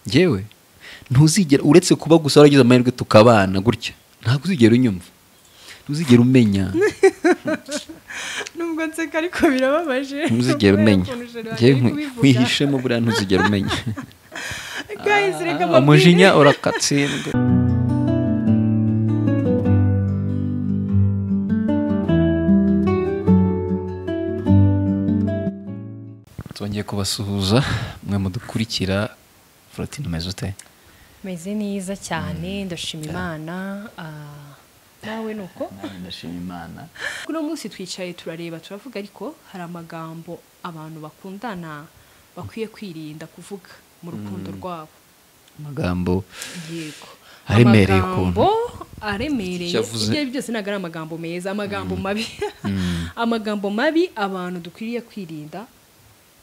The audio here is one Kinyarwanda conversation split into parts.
Njyewe ntuzigera, uretse kuba gusa waragize amahirwe tukabana gutya, ntabwo uzigera unyumva, ntuzigera umenya. Nubwo nseka ariko birababaje. Ntuzigera umenya. Njyewe nkwihishemo buriya ntuzigera umenya. Guys, reka mbabwire. Umujinya urakatsindwa. Twongeye kubasuhuza mwe mudukurikira. Florentine, umeze ute? Meze neza cyane, ndashima Imana. Nawe nuko? Ndashima Imana. Kuno munsi twicaye turareba turavuga, ariko hari amagambo abantu bakundana bakwiye kwirinda kuvuga mu rukundo rwabo. Amagambo yego aremereye ukuntu. Aremereye. Ibyo byose ntabwo ari amagambo meza, amagambo mabi. Amagambo mabi abantu dukwiriye kwirinda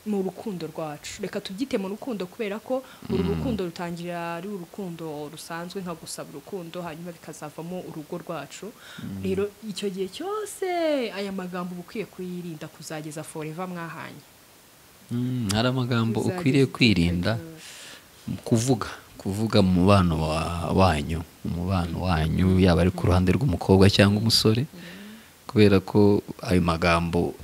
mu rukundo rwacu. Reka tubyite mu rukundo kubera ko uru rukundo rutangira ari urukundo rusanzwe nka gusaba urukundo, hanyuma bikazavamo urugo rwacu. Rero icyo gihe cyose aya magambo ukwiye kuyirinda kuzageza forever mwahanye. Hari amagambo ukwiriye kwirinda kuvuga mu mubano wanyu, umubano wanyu yaba ari ku ruhande rw'umukobwa cyangwa umusore, kubera ko ayo magambo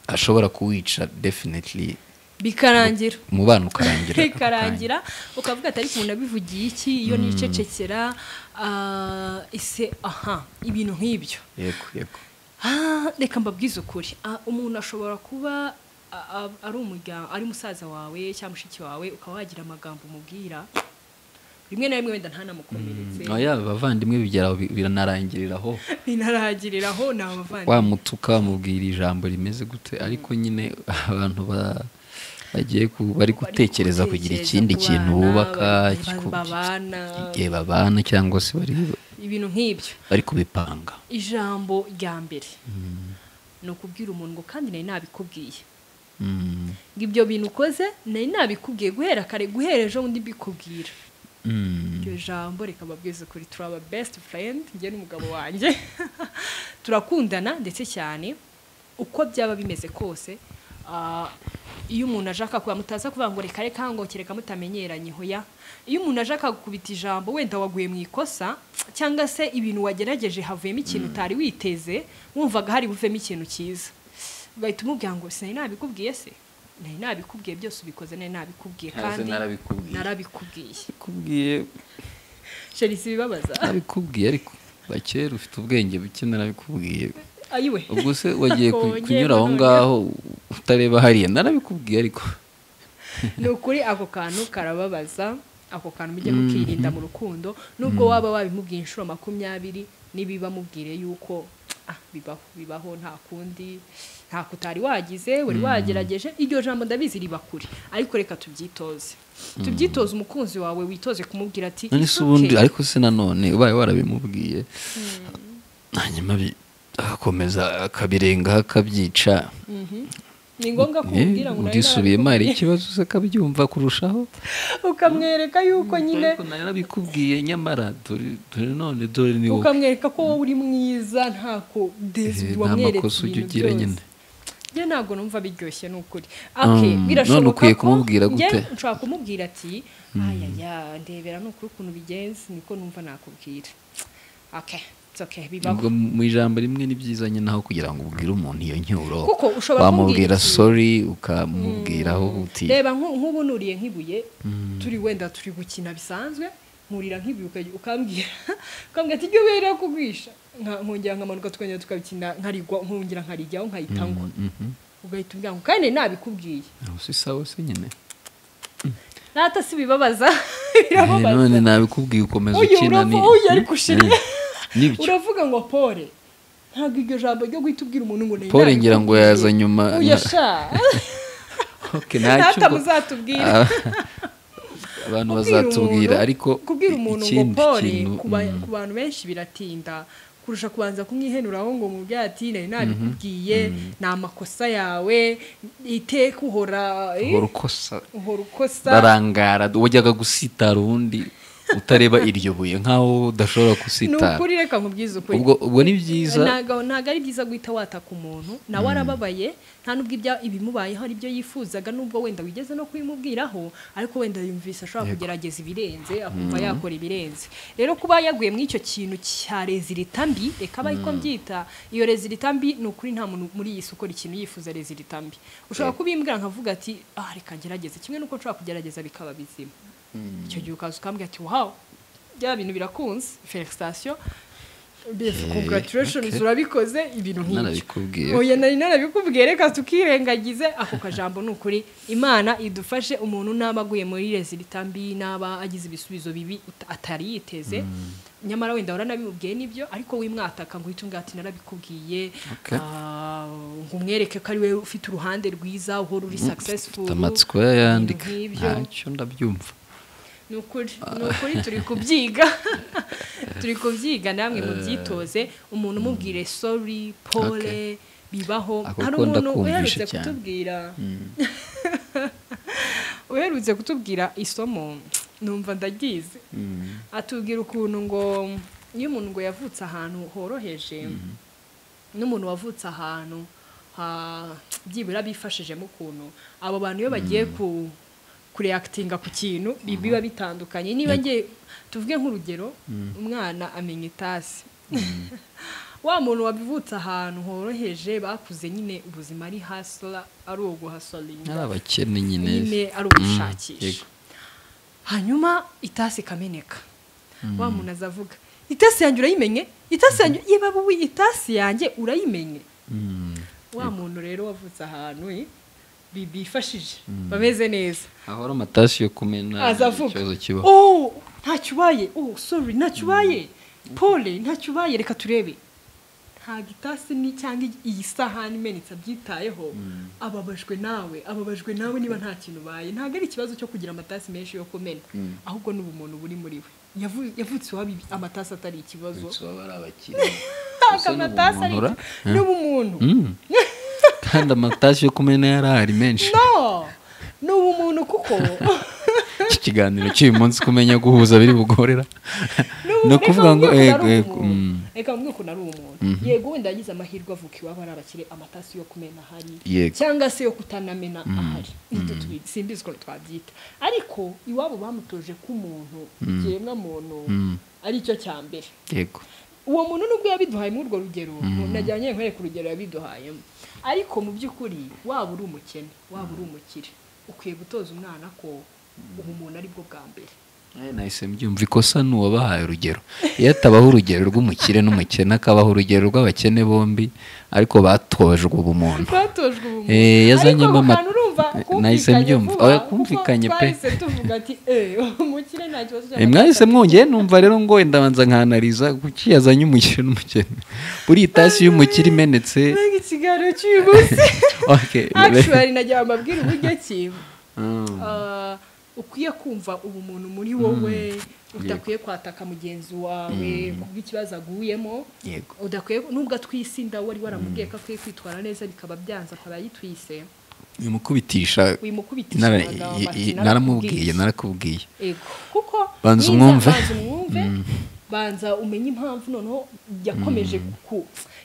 ashobora kuwica definitely, bikarangira umubano ukarangira. Bikarangira ukavuga ati ariko umuntu abivugiye iki, iyo nicecekera ese aha ibintu nk'ibyo. Yego yego. Reka mbabwize ukuri, umuntu ashobora kuba ari umuryango, ari musaza wawe cyangwa mushiki wawe, ukaba wagira amagambo umubwira rimwe na rimwe wenda ntanamukomeretse. Oya, abavandimwe bigera biranarangiriraho. Binarangiriraho ni abavandimwe. Wamutuka wamubwira ijambo rimeze gute, ariko nyine abantu bagiye bari gutekereza kugira ikindi kintu bubaka, igihe babana cyangwa se bari ibintu nk'ibyo bari kubipanga. Ijambo rya mbere ni ukubwira umuntu ngo kandi nari nabikubwiye. Ngo ibyo bintu ukoze nari nabikubwiye guhera kare, guhera ejo bundi mbikubwira. Iryo jambo reka mbabwize ukuri, turaba best friend njye n'umugabo wanjye. Turakundana ndetse cyane, uko byaba bimeze kose. Iyo umuntu aje akakuba, mutaza kuvuga ngo reka reka ngo kereka mutamenyeranye, hoya. Iyo umuntu aje akakubita ijambo wenda waguye mu ikosa cyangwa se ibintu wagerageje havuyemo ikintu utari witeze, wumvaga hari buvemo ikintu cyiza, ugahita umubwira ngo sinari nabikubwiye se, nari nabikubwiye byose ubikoze, nari nabikubwiye kandi narabikubwiye. Kubwiye Chéri, si bibabaza. Nabikubwiye ariko bakera ufite ubwenge buke, narabikubwiye. Ayiwe. Ubwo se wagiye kunyura aho ngaho utareba hariya, narabikubwiye ariko. Ni ukuri ako kantu karababaza, ako kantu mujye mukirinda mu rukundo, nubwo waba wabimubwiye inshuro 20, nibiba mubwire yuko bibaho bibaho, nta kundi, nta kutari wagize, wari wagerageje. Iryo jambo ndabizi riba kure, ariko reka tubyitoze. Tubyitoze umukunzi wawe, witoze kumubwira ati none se ubundi, ariko se nanone ubaye warabimubwiye hanyuma agakomeza akabirenga akabyica, ni ngombwa kumubwira ngo urisubiyemo hari ikibazo se akabyumva kurushaho, ukamwereka yuko nyine narabikubwiye nyamara dore none dore ni wowe, ukamwereka ko wowe uri mwiza, ntako wamweretse ibintu byose. Njye ntabwo numva biryoshye n'ukuri. Okay, birashoboka ko kumubwira gute? Nshobora kumubwira ati ayaya ndebera n'ukuri ukuntu bigenze, niko numva nakubwira. Okay, it's okay, bibaho. Mu ijambo rimwe ni byiza nyine aho kugira ngo ubwire umuntu iyo ncyuro, kuko ushobora kumubwira sorry ukamubwiraho uti reba nk'ubu nuriye nk'ibuye, turi wenda turi gukina bisanzwe, nkurira nk'ibuye ukambwira ati ibyo bera kugwisha, nkongera nkamanuka tukongera tukabikina, nkarigwa nkongera nkarijyaho nkayitangwa, ugahita umbwira ngo kandi nabikubwiye. Si sawa se nyine nata si bibabaza. Birababaza none nabikubwiye ukomeza ukina ni uyu ariko ushiriye uravuga ngo pole, ntabwo iryo jambo ryo guhita ubwira umuntu ngo nari pole ngira ngo yaza nyuma. Oya sha. Okay, ntacyo muzatubwira. Abantu bazatubwira, ariko kubwira umuntu ngo pole ku bantu benshi biratinda kurusha kubanza kumwihenuraho ngo mubwire ati nari nabikubwiye, ni amakosa yawe, iteka uhora ukosa uhora ukosa, barangara wajyaga gusitara ubundi Utareba iryo buye nkaho udashobora kusitara. Ni ukuri, reka nkubwize ukuri. Ubwo ni byiza. Ntago ari byiza guhita wataka umuntu, nawe arababaye, nta nubwo ibimubayeho ari byo yifuzaga, nubwo wenda wigeze no kubimubwiraho, ariko wenda yumvise ashobora kugerageza ibirenze, akumva yakora ibirenze. Rero kuba yaguye muri icyo kintu cya résultat mbi, reka abe ariko mbyita, iyo résultat mbi ni ukuri nta muntu muri iyi si ukora ikintu yifuza résultat mbi. Ushobora kubimbwira nkavuga ati ah reka ngerageze, kimwe nuko nshobora kugerageza bikaba bizima. Icyo gihe ukaza ukambwira ati wow, bya bintu birakunze, félicitations, congratulations, urabikoze, ibintu nk'ibyo. Narabikubwiye. Oya, nari narabikubwiye, reka tukirengagize ako kajambo. Ni ukuri Imana idufashe, umuntu naba aguye muri résultat mbi, naba agize ibisubizo bibi atari yiteze, nyamara wenda waranabimubwiye nibyo, ariko wimwataka ngo uhite umbwira ati narabikubwiye, ngo umwereke ko ari we ufite uruhande rwiza, uhora uri successful. Mfite amatsiko yayandika. Ibintu nk'ibyo. Ntacyo, ndabyumva. Ni ukuri, ni ukuri, turi kubyiga, turi kubyiga, namwe mubyitoze. Umuntu umubwire sorry, pole, bibaho. Ako Hari ko umuntu ndakumvishe uherutse cyane. kutubwira, uherutse kutubwira isomo numva ndagize, atubwira ukuntu ngo iyo umuntu ngo yavutse ahantu horoheje n'umuntu wavutse ahantu byibura bifashijemo ukuntu, abo bantu iyo bagiye ku kureactinga ku kintu biba bitandukanye. Niba ngiye tuvuge nk'urugero, umwana amenya itasi, wa muntu wabivutse ahantu horoheje, bakuze nyine ubuzima ari hustler, ari uguhustlinga, ari abakene nyine, nyine ari ugushakisha, hanyuma itasi ikameneka, wa muntu azavuga itasi yanjye urayimenye, itasi yanjye yeba wowe, itasi yanjye urayimenye. Wa muntu rero wavutse ahantu bifashije bameze neza, ahora amatasi yo kumena, azavuga ikibazo kibaho. Oh, ntacyo ubaye, oh sorry, ntacyo ubaye, pole, ntacyo ubaye, reka turebe. Ntabwo itasi ni cyangwa iyi sahani imenetse abyitayeho, ababajwe nawe, ababajwe nawe niba nta kintu ubaye. Ntabwo ari ikibazo cyo kugira amatasi menshi yo kumena, ahubwo ni ubumuntu buri muri we. Yavutse iwabo amatasi atari ikibazo. Uretse baba ari abakire. Ntabwo Gusa ni amatasi ari ubumuntu ra? Ni ubumuntu. Kandi amatasi yo kumena yarahari menshi. No, ni ubumuntu kuko Iki kiganiro cy'uyu munsi, kumenya guhuza biri bugorera. Ni ukuvuga ngo reka ego mbwire ukuntu ari ego umuntu. Reka mbwire ukuntu ari umuntu. Yego, wenda yagize amahirwe avuka iwabo ari abakire, amatasi yo kumena ahari, cyangwa se yo kutanamena ahari. Nibyo simbizi ukuntu twabyita, ariko iwabo bamutoje ko umuntu, ikiremwa muntu, ari cyo cya mbere. Uwo muntu nubwo yabiduhaye muri urwo rugero najyanye nkwereka urugero yabiduhayemo, ariko mu by'ukuri waba uri umukene, waba uri umukire, ukwiye gutoza umwana ko ubumuntu ari bwo bwa mbere. Nahise mbyumva, ikosa ni uwabahaye urugero. Iyo atabaho urugero rw'umukire n'umukene, akabaha urugero rw'abakene bombi ariko batojwe ubumuntu. Batojwe ubumuntu. Yazanyemo Ariko ako kantu urumva nahise kumvikanye mbyumva. vuba, Oya, kuko kumvikanye pe. twahise tuvuga ati umukire nta kibazo Mwahise mwongeye numva rero ngo ndabanza nkanariza kuki yazanye umukire n'umukene, buriya itasi y'umukire imenetse. Mbega ikiganiro cy'uyu munsi! Okay. Actually nagira ngo mbabwire uburyo ki ukwiye kumva ubumuntu muri wowe, udakwiye kwataka mugenzi wawe kubw'ikibazo aguyemo, udakwiye nubwo atwise inda wari waramubwiye ko akwiye kwitwara neza, bikaba byanze akaba yitwise. Wimukubitisha. Wimukubitisha amagambo ati naramubwiye, narakubwiye. Narakubwiye. Ego, kuko Banza umwumve. Banza umwumve, banza umenye impamvu noneho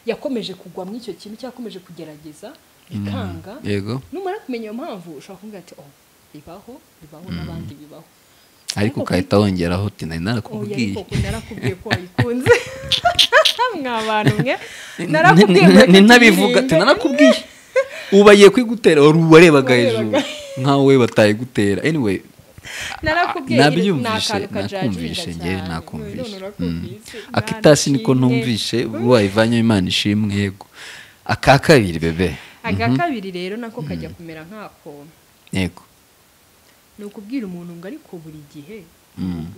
yakomeje kugwa muri icyo kintu cyangwa yakomeje kugerageza bikanga. Numara kumenya iyo mpamvu, ushobora kumubwira ati oh, bibaho, bibaho n'abandi bibaho. Ariko ugahita wongeraho uti nari Oya, narakubwiye. Ariko ko narakubwiye ko wayikunze, mwa bantu mwe, narakubwiye ngo Ni ntabivuga ati tuyirinde. Narakubwiye, ubu bagiye kwigutera, wari warebaga hejuru Warebaga. nkaho we batayigutera. Anyway, Narakubwiye ni nabyumvishe. akantu kajajinga Nakumvishe njyewe. cyane. Nakumvishe. None urakumvise. Akitasi niko Imana ishimwe. ntumvishe wayivanyemo, Imana ishimwe. Yego, aka kabiri bebe. Aka kabiri rero nako kajya kumera nk'ako. Ni ukubwira umuntu ngo ariko buri gihe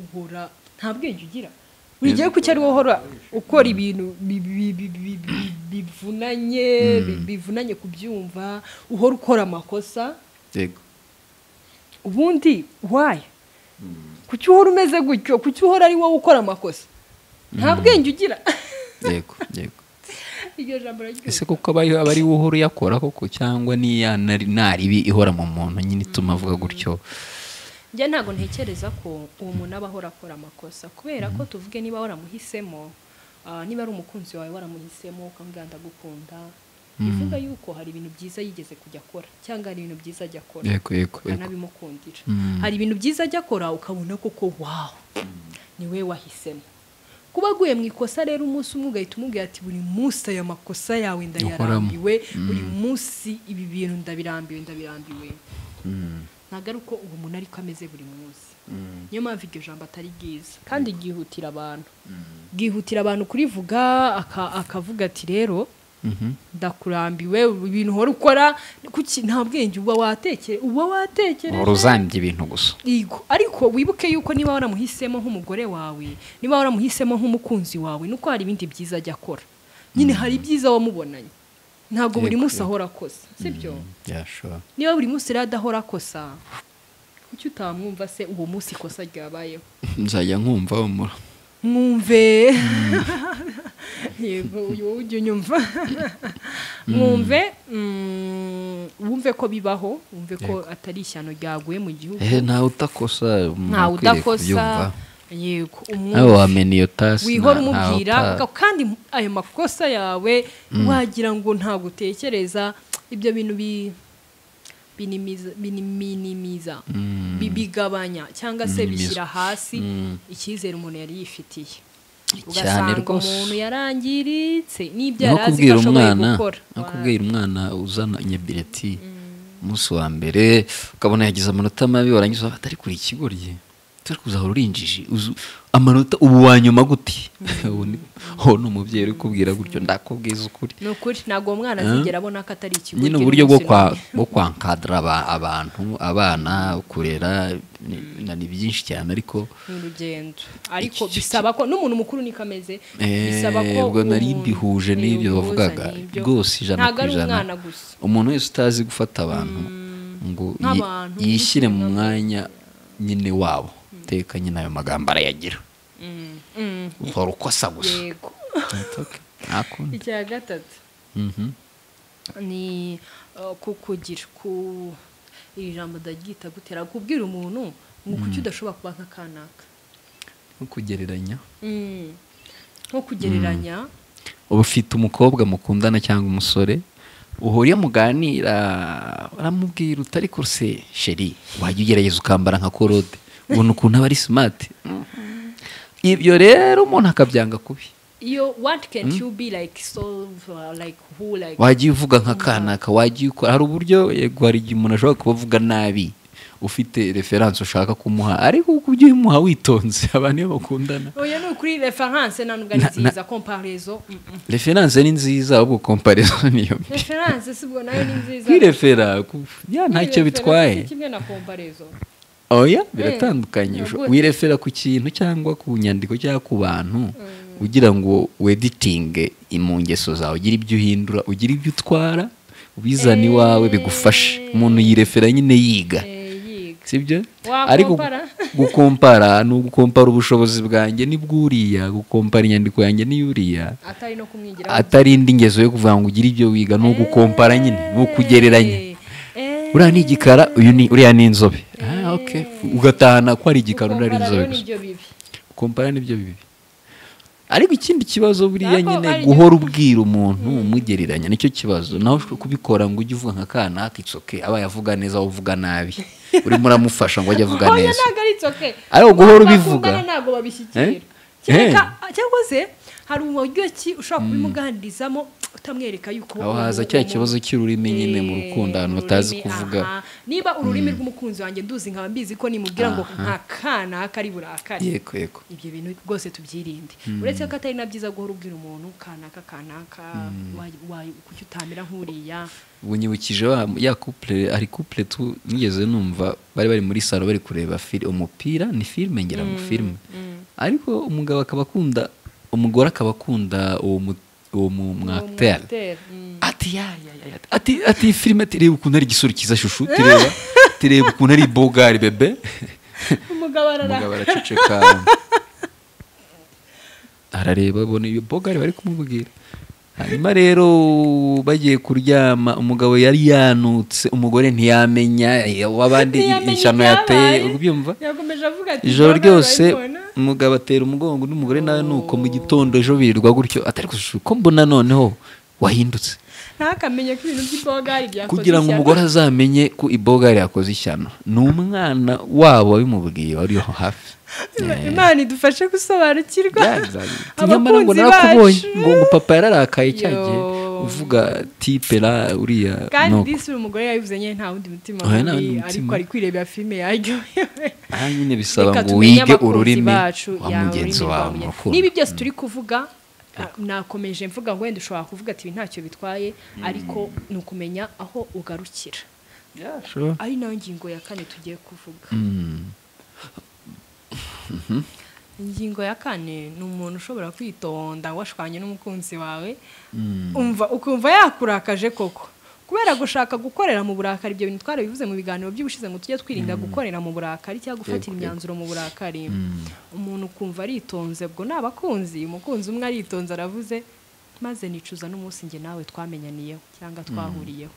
uhora nta bwenge ugira, buri gihe kuki ari wowe uhora ukora ibintu bivunanye, bivunanye kubyumva, uhora ukora amakosa? Ubundi why, kuki uhora umeze gutyo, kuki uhora ari wowe ukora amakosa, nta bwenge ugira? yego yego Iryo jambo uraryumva? Ese kuko aba ari wowe uhora uyakora koko, cyangwa niya naribi ihora mu muntu nyine ituma avuga gutyo? Njye ntabwo ntekereza ko uwo muntu aba ahora akora amakosa, kubera ko tuvuge niba waramuhisemo, niba ari umukunzi wawe waramuhisemo ukamubwira ndagukunda, bivuga yuko hari ibintu byiza yigeze kujya akora cyangwa hari ibintu byiza ajya akora, ukanabimukundira. Hari ibintu byiza ajya akora ukabona koko wow, niwe wahisemo. Kuba aguye mu ikosa rero umunsi umwe ugahita umubwira ati buri munsi aya makosa yawe ndayarambiwe, buri munsi ibi bintu ndabirambiwe. Ntabwo ari uko uwo muntu ariko ameze buri munsi. Niyo mpamvu iryo jambo atari ryiza kandi ryihutira abantu. Ryihutira abantu kurivuga akavuga ati rero ndakurambiwe ibintu uhora ukora, kuki nta bwenge uba watekereje, uhora uzambye ibintu gusa. Yego, ariko wibuke yuko niba waramuhisemo nk'umugore wawe, niba waramuhisemo nk'umukunzi wawe, nuko hari ibindi byiza ajya akora. Nyine hari ibyiza wamubonanye, ntabwo buri munsi ahora akosa, sibyo? Niba buri munsi rero adahora akosa, kuki utamwumva se uwo munsi ikosa ryabayeho? Nzajya nkumva umura mwumve. Yego, uyu ujye unyumva. Mwumve, wumve ko bibaho, wumve ko atari ishyano ryaguye mu gihugu. Ntawe utakosa, ntawe udakosa. Yego, nawe wamena iyo tasi, wihora umubwira kandi ayo makosa yawe wagira ngo ntabwo utekereza. Ibyo bintu biniminiza, bigabanya cyangwa se bishyira hasi icyizere umuntu yari yifitiye. Cyane rwose umuntu yarangiritse n'ibyo yari azi ko ashoboye gukora. Nakubwira umwana uzana inyabireti umunsi wa mbere ukabona yagize amanota mabi, warangiza atari kuri ikigoryi, turi kuzahora urinjije amanota ubu wanyuma gute? Uwo ni umubyeyi uri kubwira gutyo, ndakubwiza ukuri. Ni ukuri, ntabwo uwo mwana azigera abona ko atari ikigoryi. Nyine uburyo bwo kwankadra abantu, abana, kurera ni byinshi cyane, ariko ni urugendo. Ariko bisaba ko n'umuntu mukuru niko ameze, bisaba ko ubwo nari mbihuje n'ibyo bavugaga rwose 100%. Ntabwo ari umwana gusa, umuntu wese utazi gufata abantu ngo yishyire mu mwanya nyine wabo, teka nyine ayo magambo arayagira. Uhora ukosa gusa. Yego. Icya gatatu ni kukugira ku iri jambo ndaryita gutera, kubwira umuntu ngo kuki udashobora kuba nka kanaka, nko kugereranya. Nko kugereranya. Uba ufite umukobwa mukundana cyangwa umusore uhuriye muganira, uramubwira utari kurse sheri, wajya ugerageza ukambara nka Korode, ubona ukuntu aba ari smart. Ibyo rero umuntu akabyanga kubi. Iyo what can't you be like so like who like, wajya uvuga nka kanaka, wajya ukora. Hari uburyo yego, hari igihe umuntu ashobora kubavuga nabi ufite reference ushaka kumuha, ariko kubyo umuha witonze. Abantu iyo bakundana, oya ni ukuri reference ntabwo ari nziza, comparaison. Reference ni nziza, ahubwo comparaison niyo mbi. Reference sibwo nayo ni nziza, kwirefera ya ntacyo bitwaye, kimwe na comparaison. Oya biratandukanye. Wirefera ku kintu cyangwa ku nyandiko cyangwa ku bantu ugira ngo weditinge mu ngeso zawe, ugira ibyo uhindura, ugira ibyo utwara, ubizana iwawe bigufashe. Umuntu yirefera nyine yiga, sibyo? Ariko gukompara ni ugukompara ubushobozi bwanjye n'ibwuriya, gukompara inyandiko yanjye n'iyuriya, atari no kumwigira, atari indi ngeso yo kuvuga ngo ugire ibyo wiga, ni ugukompara nyine, ni ukugereranya. Uriya ni igikara, uyu ni uriya ni inzobe. Ugatahana ko ari igikara undi ari inzobe gusa. Gukompara nibyo bibi. Ariko ikindi kibazo buriya nyine guhora ubwira umuntu umugereranya nicyo kibazo. Naho kubikora ngo ujye uvuga nka kanaka, it's okay, aba yavuga neza uvuga nabi, urimo uramufasha ngo ajye avuga neza. Ariko guhora ubivuga ntabwo babishyikira. Cyangwa se hari uburyo ki ushobora kubimuganirizamo utamwereka yuko aho haza cya kibazo cy'ururimi nyine mu rukundo, abantu batazi kuvuga. Niba ururimi rw'umukunzi wanjye nduzi nkaba mbizi ko nimubwira ngo nka kanaka ari burakare. Yego yego. Ibyo bintu rwose tubyirinde. Uretse ko atari na byiza guhora ubwira umuntu kanaka kanaka kuki utamera nk'uriya. Ubunyibukije ya couple, ari couple tu nigeze numva bari muri salo bari kureba umupira, ni filme ngira ngo filme. Ariko umugabo akaba akunda umugore, akaba akunda uwo mwacteur. Ati ya ati filime ati reba ukuntu ari igisura cyiza shushu, tireba ukuntu ari bogari bebe. Umugabo araceceka, arareba abona iyo bogari bari kumubwira. Hanyuma rero bagiye kuryama, umugabo yari yanutse, umugore ntiyamenya wabandi ishyano yateye, ubyumva? Ijoro ryose umugabo atera umugongo n'umugore nawe nuko mu gitondo ejo birirwa gutyo, atari ko mbona noneho wahindutse. Ntakamenye ko ibintu by'ibogari byakoze kugira ngo umugore azamenye ko ibogari yakoze ishyano. Ni umwana wabo wabimubwiye wari hafi. Imana idufashe gusobanukirwa. Nyamara ngo narakubonye ngo papa yararakaye cyagiye uvuga tipe la uriya. Kandi disi umugore yabivuze nyine nta wundi mutima ariko ari kwirebera filime yaryohewe. Aha nyine bisaba ngo wige ururimi wa mugenzi wawe. Niba byose turi kuvuga nakomeje mvuga ngo wenda ushobora kuvuga ati ntacyo bitwaye, ariko ni ukumenya aho ugarukira. Ari nayo ngingo ya kane tugiye kuvuga. Ingingo ya kane ni umuntu ushobora kwitonda washwanye n'umukunzi wawe, umva ukumva yakurakaje koko kubera gushaka gukorera mu burakari. Ibyo bintu twarabivuze mu biganiro by'ubushize ngo tujye twirinda gukorera mu burakari cyangwa gufatira imyanzuro mu burakari. Umuntu ukumva aritonze, ubwo n'abakunzi, umukunzi umwe aritonze aravuze maze nicuza n'umunsi nge nawe twamenyaniyeho cyangwa twahuriyeho.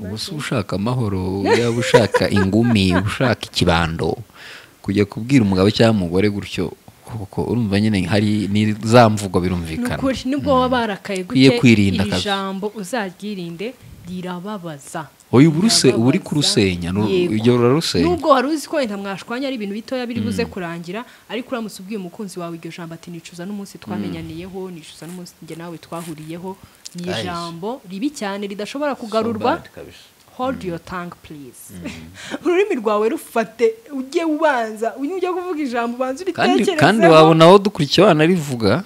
Ubu se ushaka amahoro, yaba ushaka ingumi, ushaka ikibando, kujya kubwira umugabo cyangwa umugore gutyo kuko urumva nyine hari ni za mvugo birumvikana. Nukuri nubwo wabarakaye gute ijambo uzaryirinde rirababaza. Oya uburuse uri kurusenya ujya urarusenya. Nubwo wari uzi ko wenda mwashwanya ari ibintu bitoya biri buze kurangira, ariko uramutse ubwiye umukunzi wawe iryo jambo ati nicuza n'umunsi twamenyaniyeho, nicuza n'umunsi njye nawe twahuriyeho, ni ijambo ribi cyane ridashobora kugarurwa. Hold your tongue please. Ururimi rwawe rufate, ujye ubanza, ujye kuvuga ijambo ubanza uritekerezeho. Kandi wabona aho dukurikiye wanarivuga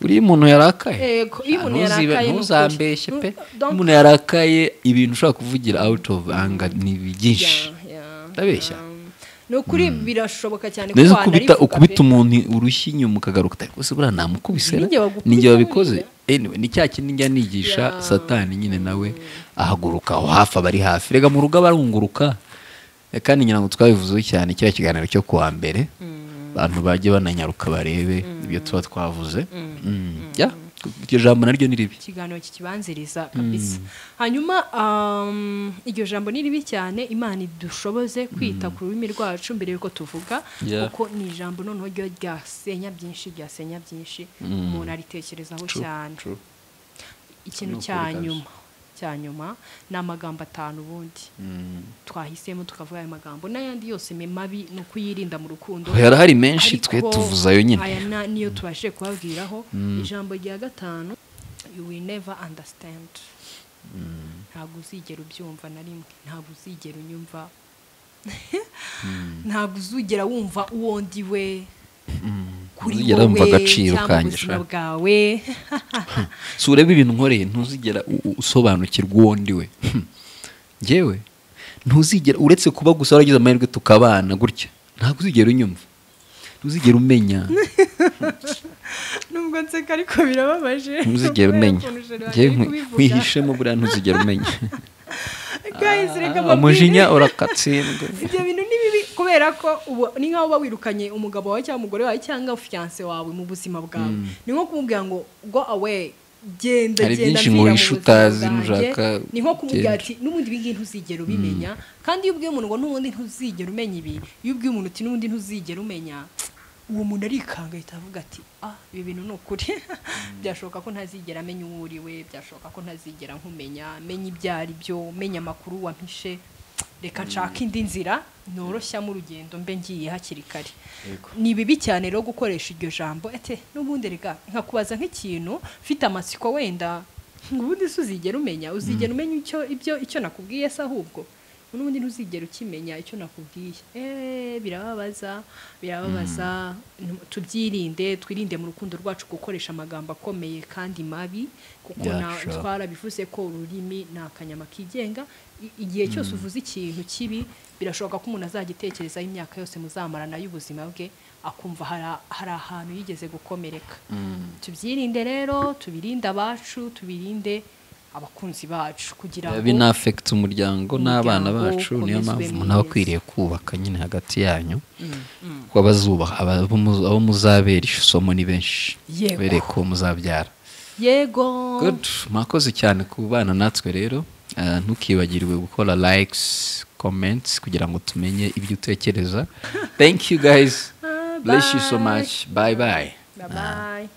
uri umuntu yarakaye. Yego, iyo umuntu yarakaye ntuzambeshye pe. Umuntu yarakaye ibintu ushaka kuvugira out of anger ni byinshi. Ndabeshya. No kuri birashoboka cyane ko wanarivuga. Ukubita umuntu urushyi inyuma ukagaruka ariko se buriya namukubise ninjye wabikoze. Anyway, ni cya kindi njya nigisha Satani nyine nawe ahaguruka aho hafi abari hafi. Rega mu rugo barunguruka. Kandi ngira ngo twabivuzeho cyane cya kiganiro cyo kuwa mbere. Abantu bajye bananyaruka barebe ibyo tuba twavuze. Iryo jambo naryo ni ribi. Ikiganiro kikibanziriza kabisa. Hanyuma iryo jambo ni ribi cyane. Imana idushoboze kwita ku rurimi rwacu mbere yuko tuvuga, kuko ni ijambo noneho ryo ryasenya byinshi, ryasenya byinshi umuntu aritekerezaho cyane. Ikintu cya nyuma ni amagambo atanu ubundi twahisemo tukavuga ayo magambo n'ayandi yose mabi no kuyirinda mu rukundo. Yarahari menshi twe tuvuzayo nyine. Aya niyo tubashe kubabwiraho. Ijambo rya gatanu, you will never understand. Ntabwo uzigera ubyumva na rimwe, ntabwo uzigera unyumva, ntabwo uzigera wumva uwo ndi we kuri wowe agaciro kanjye bwawe. Si urebe ibintu nkoreye ntuzigera usobanukirwa uwo ndi we. Njyewe ntuzigera, uretse kuba gusa waragize amahirwe tukabana gutya, ntabwo uzigera unyumva, ntuzigera umenya. Nubwo nseka ariko birababaje. Ntuzigera umenya, njyewe nkwihishemo buriya ntuzigera umenya. Guys, reka mbabwire, umujinya urakatsindwa. Ibyo bintu ni bibi kubera ko ubu ni nkaho uba wirukanye umugabo wawe cyangwa umugore wawe cyangwa fiancé wawe mu buzima bwawe. Ni nko kumubwira ngo go away, genda Hari genda byinshi mvira mu nguhisha buzima utazi bwanjye. nushaka Ni nko kumubwira genda. ati n'ubundi ibi ngibi ntuzigera ubimenya. Kandi iyo ubwiye umuntu ngo n'ubundi ntuzigera umenya ibi, iyo ubwiye umuntu uti n'ubundi ntuzigera umenya, uwo muntu arikanga ahita avuga ati ah ibi bintu ni ukuri. Byashoboka ko ntazigera amenya uwo uri we, byashoboka ko ntazigera nkumenya, menya ibyo ari byo, menya amakuru wampishe, reka nshake indi nzira noroshyamo urugendo mbe ngiye hakiri kare. Ni bibi cyane rero gukoresha iryo jambo ete n'ubundi reka nkakubaza nk'ikintu mfite amatsiko wenda ubundi se uzigera umenya, uzigera umenya icyo nakubwiye se ahubwo n'ubundi ntuzigera ukimenya icyo nakubwiye. Birababaza, birababaza. Tubyirinde, twirinde mu rukundo rwacu gukoresha amagambo akomeye kandi mabi, kuko twarabivuze ko ururimi ni akanyama kigenga. Igihe cyose uvuze ikintu kibi birashoboka ko umuntu azagitekerezaho imyaka yose muzamarana y'ubuzima bwe, akumva hari ahantu yigeze gukomereka. Tubyirinde rero, tubirinde abacu, tubirinde abakunzi bacu kugira ngo binafect umuryango n'abana bacu. Niyo mpamvu umuntu aba akwiriye kubaka nyine hagati yanyu, kuko abazubaha abo muzabera isomo ni benshi, bereko muzabyara. Yego. Good, mwakoze cyane kubana natwe rero. Ntukibagirwe gukora likes, comments, kugira ngo tumenye ibyo utekereza. Thank you guys. Ah, Bless you so bye. much. Bye bye. Bye bye.